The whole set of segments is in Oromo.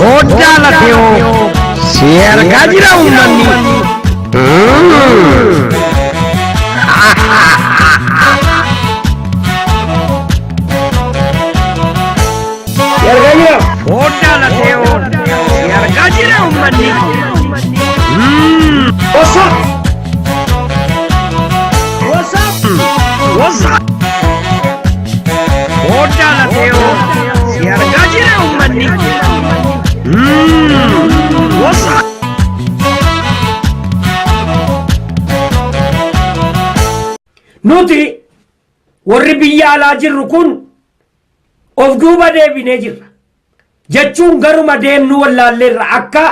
Foddaa lafeewoo si argaa jira uummanni. Si argaa jira. Foddaa lafeewoo si argaa jira uummanni. What's up? What's up? What's up? Foddaa lafeewoo si argaa jira uummanni. What's up? Nuti warri biyya alaa jirru kun of duuba deebinee jirra. Jechuun garuma deemnu wallaalleerra akka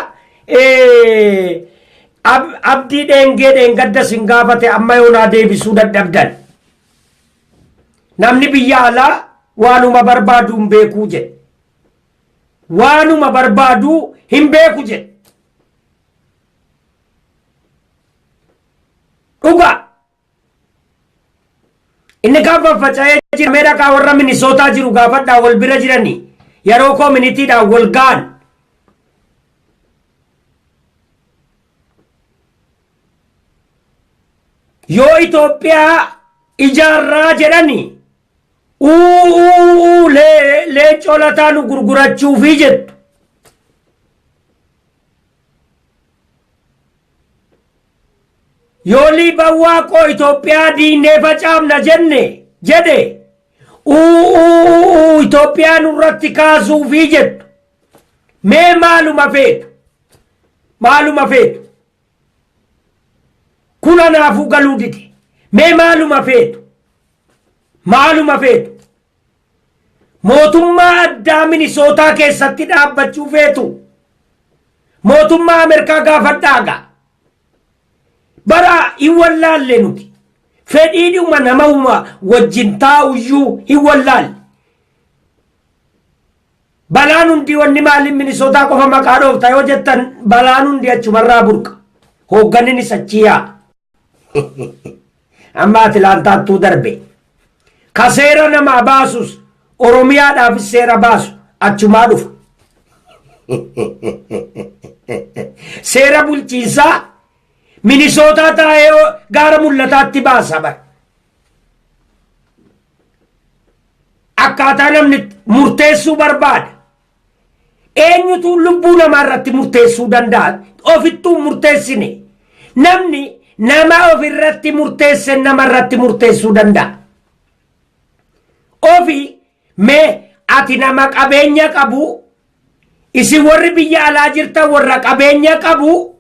abdii dheengee dheengadda sin gaafate amma yoonaa deebisuu dadhabdan. Namni biyya alaa waanuma barbaadu hin beekuu jedhe. Waanuma barbaadu hin beeku jedhe. Dhugaa. Inni kaan faffaca'ee jira. Mee dhaqaa warra Minisootaa jiru gaafadhaa wal bira jiranii. Yeroo koominitiidhaan wal ga'an. Yoo Itoophiyaa ijaarraa jedhani uuu leencoo lataa nu gurgurachuufii jettu. Yoo Liiban Waaqoo Itoophiyaa diignee facaafna jenne jedhe uuu Itoophiyaa nurratti kaasuufii jettu. Mee maaluma feetu? Maaluma feetu? Kun anaafuu galuu dide. Mee maaluma feetu? Maaluma feetu? Mootummaa addaa Minisootaa keessatti dhaabbachuu feetu? Mootummaa Ameerikaa gaafadhaa gaa. Bara hin wallaalle nuti. Fedhiidhuma nama wajjin taa'uyyuu hin wallaalle. Balaan hundi wanni maaliin Minisootaa qofa maqaa dhoofta yoo jettan balaan hundi achumarraa burqa. Hoogganninis achii yaa'a. Amma Atilaantaattuu darbe. Ka seera namaa baasus Oromiyaadhaafis seera baasu achumaa dhufa. Seera bulchiinsaa Minisootaa taa'ee gaara mul'ataatti baasa bara. Akkaataa namni murteessuu barbaada. Eenyutu lubbuu namaa irratti murteessuu danda'a? Ofittuu hin murteessine. Namni nama ofirratti murteesse nama irratti murteessuu danda'a. Ofi mee ati nama qabeenya qabu isin warri biyya alaa jirtan warra qabeenya qabu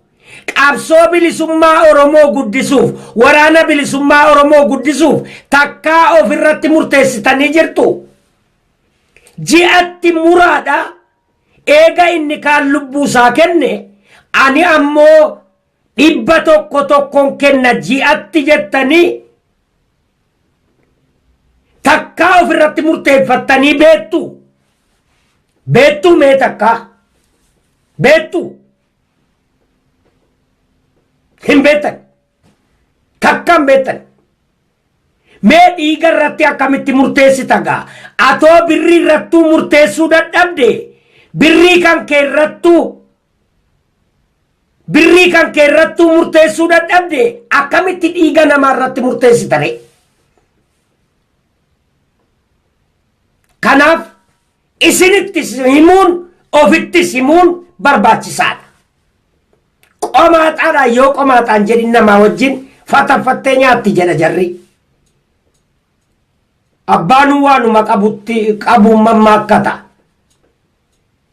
qabsoo bilisummaa Oromoo guddisuuf waraana bilisummaa Oromoo guddisuuf takkaa ofirratti murteessitanii jirtu. Ji'atti muraadha eega inni kaan lubbuu isaa kenne ani ammoo 100 tokkon kenna ji'atti jettanii takkaa ofirratti murteeffattanii beektu. Beektuu mee takkaa? Beektuu? Hin beektan. Takkaa hin beektan. Mee dhiiga irratti akkamitti murteessita gaa? Atoo birrii irrattuu murteessuu dadhabde birrii kan kee irrattuu birrii kan kee irrattuu murteessuu dadhabde akkamitti dhiiga namaa irratti murteessita ree? Kanaaf isinittis himuun ofittis himuun barbaachisaadha. Qomaaxaadhaan yoo qomaaxaan jedhin namaa wajjin fataffattee nyaatti jedha jarri. Abbaanuu waanuma qabutti qabuun mammaakkata.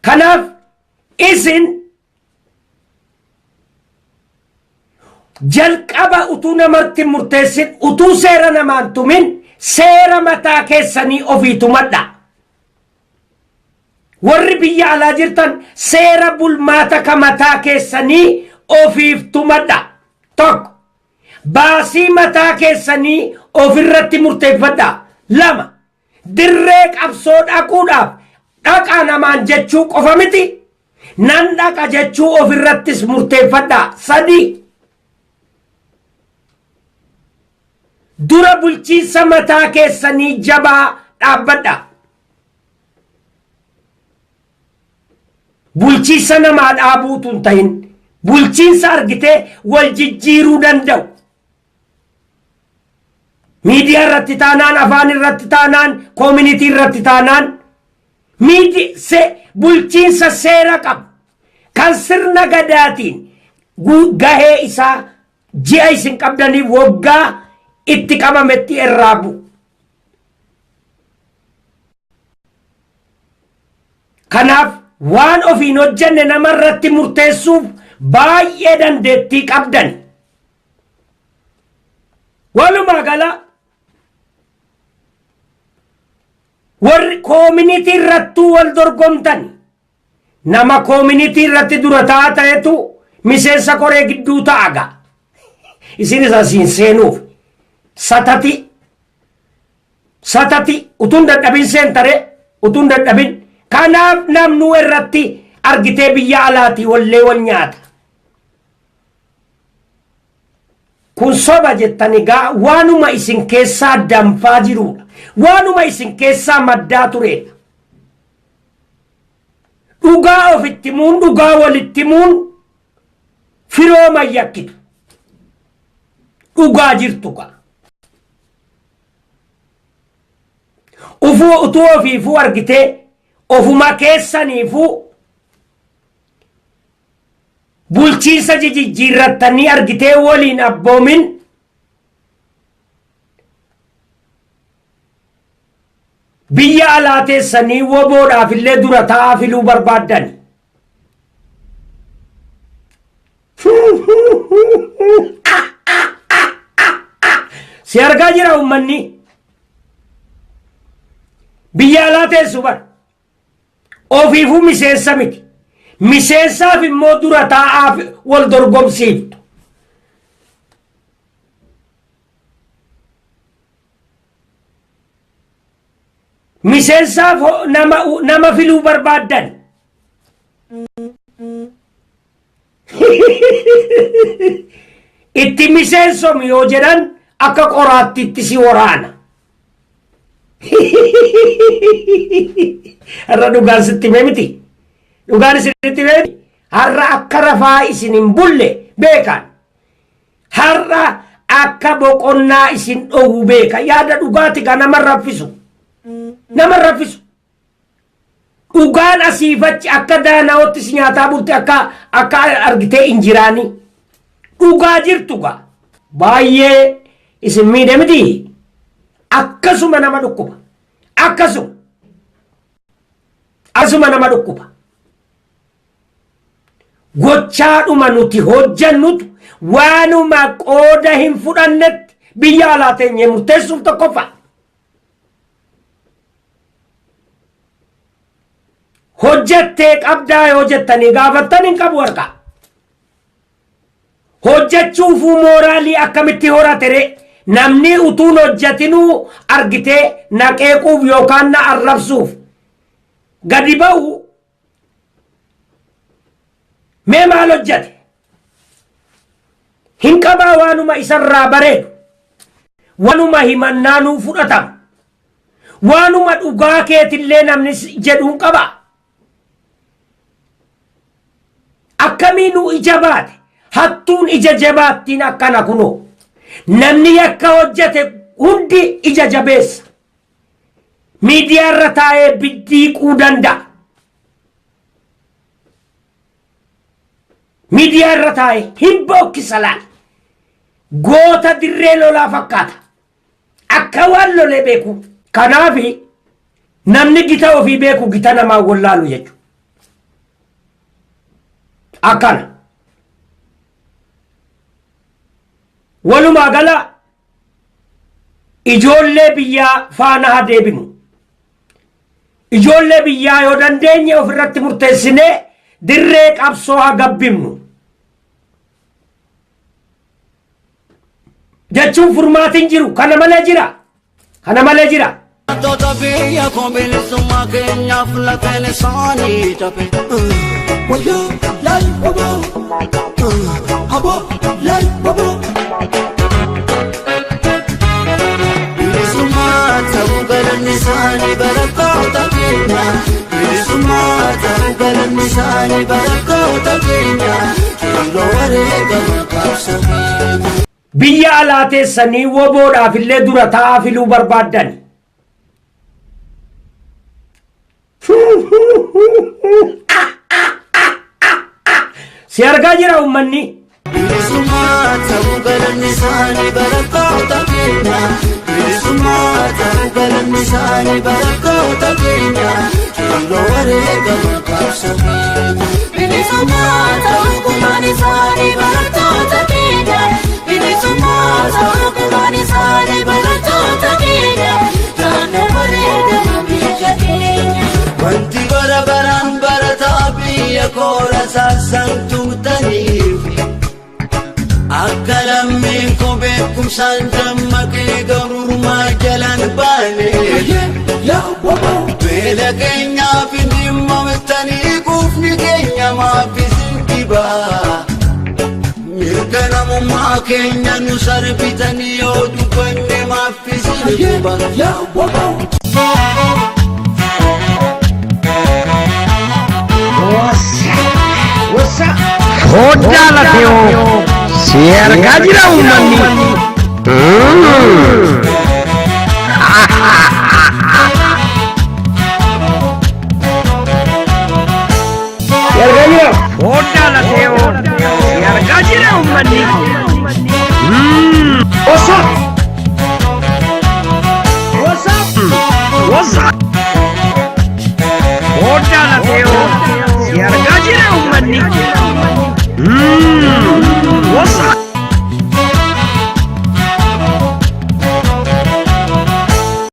Kanaaf isin jalqaba utuu namatti hin murteessin utuu seera namaan tumin seera mataa keessanii ofii tumadha. Warri biyya alaa jirtan seera bulmaata ka mataa keessanii ofiif tumadha. Tokko baasii mataa keessanii ofirratti murteeffadha. Lama dirree qabsoo dhaquudhaaf dhaqaa namaan jechuu qofa miti nan dhaqa jechuu ofirrattis murteeffadha. Sadi dura bulchiinsa mataa keessanii jabaa dhaabbadha. Bulchiinsa namaa dhaabuutu hin ta'in, bulchiinsa argitee wal jijjiiruu danda'u. Miidiyaa irratti taanaan, afaan irratti taanaan, community irratti taanaan, bulchiinsa seera qabu kan sirna gadaatiin gahee isaa ji'a isin qabdaniif waggaa itti qabametti irraa bu'u. Kanaaf waan ofiin hojjenne namarratti murteessuuf baay'ee dandeettii qabdan. Walumaa gala warri community irrattuu wal dorgomtan, nama community irratti dura ta'a ta'etu miseensa koree gidduu ta'a ga'a. Isinis asiin seenuuf satati satati utuun dadhabin seentare, utuun dadhabin. Kanaaf namnu irratti argitee biyya alaatii wallee wal nyaata. Kun soba jettani gaa, waanuma isin keessaa danfaa jirudha. Waanuma isin keessaa maddaa turedha. Dhugaa ofitti himuun, dhugaa walitti himuun firooma yakkitu. Dhugaa jirtu gaa. Ufuu utuu ofiifuu argitee ofuma keessaniifuu bulchiinsa jijjiirrattanii argitee waliin abboomin, biyya alaa teessanii woboodhaaf illee dura taa'aa filuu barbaaddani. Si argaa jira uummanni. Biyya alaa teessu bar. Ofiifuu miseensa miti. Miseensaaf immoo dura taa'aaf wal dorgomsiiftu. Miseensaaf nama filuu barbaaddan. Itti miseensomi yoo jedhan akka qoraattiitti si waraana. Har'a dhugaan sitti himee miti. Dhugaan isinitti himee miti. Har'a akka rafaa isin hin bulle beekan. Har'a akka boqonnaa isin dhowwu beeka. Yaada dhugaati kan nama raffisu. Nama raffisu. Dhugaan asiifachi akka daanaa'otti si nyaataa bulte, akka argitee injiraanii. Dhugaa jirtu gaa. Baay'ee isin miidhe miti. Akkasuma nama dhukkuba. Akkasuma. Asuma nama dhukkuba. Gochaadhuma nuti hojjannutu waanuma qooda hin fudhannetti biyya alaa teenyee murteessuuf tokkoffaa. Hojjattee qabdaa yoo jettanii gaafattan, hin qabu harkaa. Hojjechuufuu mooraalii akkamitti horate ree? Namni utuun hojjetinuu argitee na qeequuf yookaan na arrabsuuf gadi ba'u, mee maal hojjete? Hin qabaa waanuma isarraa bareedu. Waanuma himannaanuu fudhatama. Waanuma dhugaa keetillee namni jedhuun qabaa. Akkamiinuu ija baate? Hattuun ija jabaattiin akkana kunoo. Namni yakka hojjete hundi ija jabeessa. Miidiyaa irra taa'ee biddiiquu danda'a. Miidiyaa irra taa'ee hin bookkisa laal. Goota dirree lolaa fakkaata. Akka waan lolee beeku. Kanaafi namni gita ofii beeku gita namaa wallaalu jechuudha. Akkana. Walumaa gala ijoollee biyyaa faana haa deebinu. Ijoollee biyyaa yoo dandeenye ofirratti murteessinee dirree qabsoo haa gabbifnu. Jechuun furmaatiin jiru kana malee jira. Kana malee jira. Barattoota biyya koo, bilisummaa keenyaaf lafeen isaanii cabe. Wayyaa laal waboo, aboo laal waboo. Bilisummaa ta'uu galanni isaanii, barattoota keenya. Bilisummaa. Bilisummaa ta'uu galanni isaanii barattoota keenya. Qeerroo wareegama qabsoo keenya. Biyya alaa teessanii woboodhaaf illee dura taa'aa filuu barbaaddan. Si argaa jira uummanni. Bilisummaa ta'uu galanni isaanii barattoota keenya. Bilisummaa ta'uu galanni isaanii barattoota keenya. Qeerroo wareegama qabsoo keenya. Bilisummaa ta'uu gumaan isaanii barattoota keenya. Bilisummaa ta'uu gumaan isaanii barattoota keenya. Naannoo wareegama biyya keenya. Wanti bara baraan barataa biyya koora saasaan tuutaniif akka lammiin koo beekumsaan dammaqee garurmaa jalaan baane beela keenyaaf hin dhimmamitanii quufni keenya maaf isin dhibaa mirga namummaa keenya nu sarbitanii yoo dubbanne maaf isin dhiba. Foddaa lafeewoo si argaa jira uummanni.